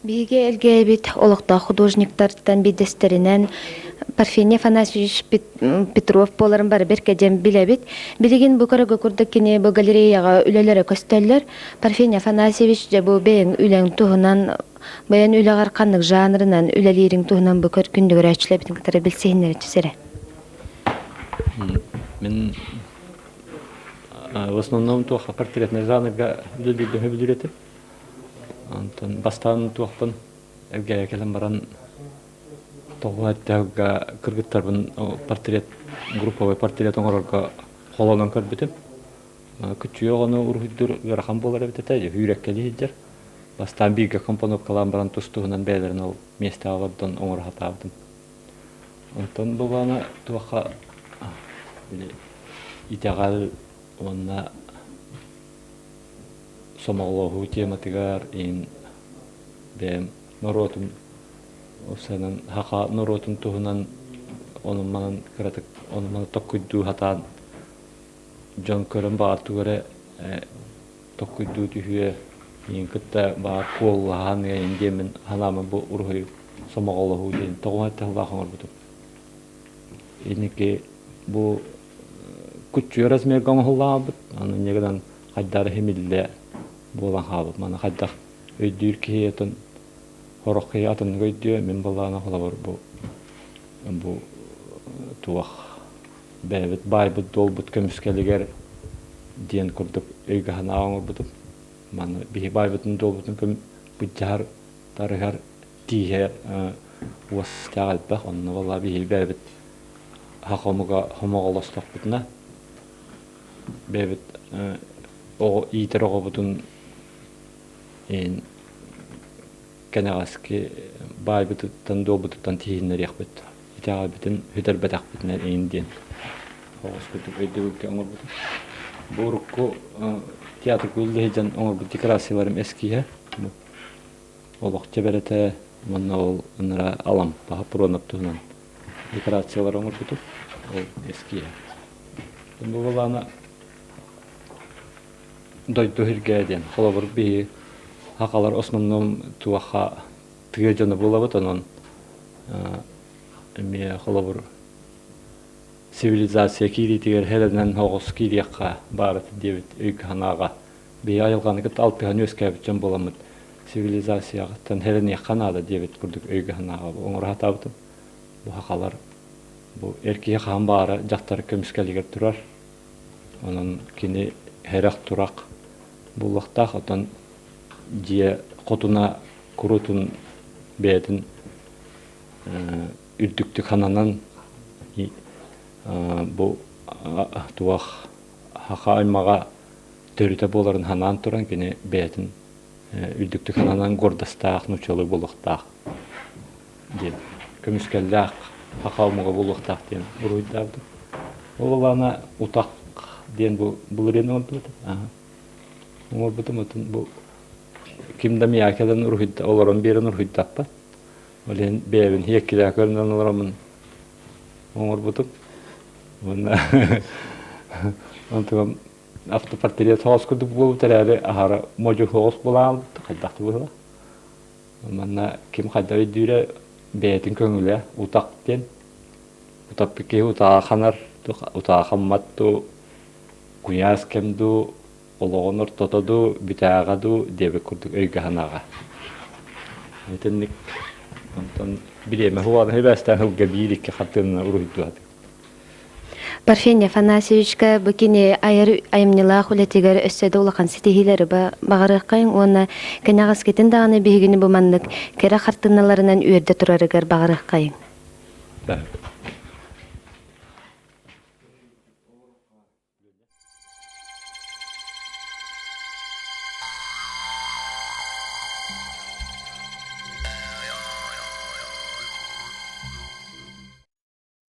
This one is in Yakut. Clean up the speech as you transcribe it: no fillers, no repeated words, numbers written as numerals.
Биһиги Элгээйибит олохтоох художниктартан биирдэстэринэн Парфений Афанасьевич Петров буоларын бары бэркэ диэн билэбит. Билигин бу көрөгө курдук кини бу галереяҕа үлэлэрэ көстөллөр. Парфений Афанасьевич дьэ бу бэйэҥ үлэҥ туһунан бэйэн үлэҕэр ханнык жанрынан үлэлиириҥ туһунан бу көр күндү көрөөччүлэрбитин кытары билсиһиннэриччи эрэ. Мин в основном туохха портретный жанрга үлэлиирбин сөбүлүүр этим. Онтон бастаан туохпун эргэ кэлэн баран тоҕо эттэһэргэ кыргыттарбын портрет групповой портрет оҥорорго холонон көрбүтүм. Күччүйэ оҕону уруһуйдуур ыарахан буолар эбит этэ, үүрэккэлии сылдьар. Бастаан бииргэ компоновкалаан баран тус-туһунан бэйэлэрин ол миэстэҕэ олордон оҥоро сатаабытым. Онтон былаана туохха били итэҕэл уонна сомоҕолоһуу тематыгар иин бэйэм норуотум санан саха норуотун туһунан онон-манан кыратык ону-маны токкуйдуу сатаан дьон көрөн баҕар тугу эрэ токкуйдуу түһүө иин кытта баҕар куоллаһан иин диэммин санааммын бу уруһуйу сомоҕолоһуу диэн тоҕо тыллаах оҥорбутум. Инники бу куччуйа размерга оҥоһуллаабыт, аны инньэ гынан хайдах эрэ химиллэ буолан хаалбыт. Маны хайдах өйдүүр киһи атын сорох киһи атыннык өйдүө, мин былаана холобур бу бу туох бэйэбит баайбыт дуолбут көмүскэлигэр диэн курдук өйгө санаа оҥорбутум. Маны биһи баайбытын дуолбутун көм быдьаһар тарыһар тииһэ уостаах элбэх, онно буолла биһи бэйэбит саха омуга хомоҕолостохпутуна бэйэбит оҕо иитэр оҕобутун кэнэҕэски баайбытыттан дуолбутуттан тииһиннэриэхпит итэҕэлбитин сүтэрбэтэхпитинэ иин диэн оҕус курдук өйдөбүлгэ оҥорбутум. Бу урукку театрга үлэлэһэ дьон оҥорбут декорацияларым эскииһэ. Олох чэбэрэтэ уонна ол ынара Алампаһа Пронов туһунан декорациялары оҥорбутум. Ол эскииһэ. Бу былаана дойду иһиргээ диэн. Холобур, биһи сахалар основном туохха тыа дьоно буолабыт, онон эмиэ холобур цивилизация киириитигэр һэлэнэн оҕус киириэххэ баарыт диэбит өйгө-санааҕа биһи айылҕаны кытта алтыһан үөскээбит дьон буоламмыт цивилизацияҕыттан һэлэниэххэ наада диэбит курдук өйгө-санааҕа оҥоро сатаабытым. Бу сахалар бу эр киһи хаһан баара дьахтар көмүскэлигэр турар. Онон кини һэрэх-турах буолуохтаах, оттон дьиэ хотуна курутун бэйэтин үрдүктүк хананан бу туох саха аймаҕа төрүтэ буоларын санаан туран кини бэйэтин үрдүктүк сананан гордостаах нууччалыы буолуохтаах диэн көмүскэллээх саха омуга буолуохтаах диэн уруһуйдаабытым. Ол ылаана утах диэн бу былырыын оҥордубут. Оҥорбутум отун бу ким да миэхэ кэлэн уруһуйда олорон биэрэн уруһуйдаппат. Ол иһин бэйэбин иэккилээх көрүнэн олороммун оҥорбутум. Уонна онтугам автопортрет соҕус курдук буолбут эрээри аһара модьу соҕус буолаабыт хайдах да быһыылаах. Манна ким хайдах өйдүүрэ бэйэтин көҥүлэ утах диэн. Утаппыт киһи утааҕа ханар, утааҕа хаммат дуу, куйаас кэм дуу, олоҕун ортото дуу, бүтээҕэ дуу диэбит курдук өйгө-санааҕа. Итинник онтон бириэмэ хуааны хибээстээн сылга биир-икки хартыынаны уруһуйдуу сатыыр. Парфений Афанасьевичка бу кини айар айымньылаах үлэтигэр өссө да улахан ситиһиилэри баҕарыаххайыҥ уонна кэнэҕэскитин даҕаны биһигини бу маннык кэрэ хартыыналарынан үөрдэ турарыгар баҕарыаххайыҥ. Да.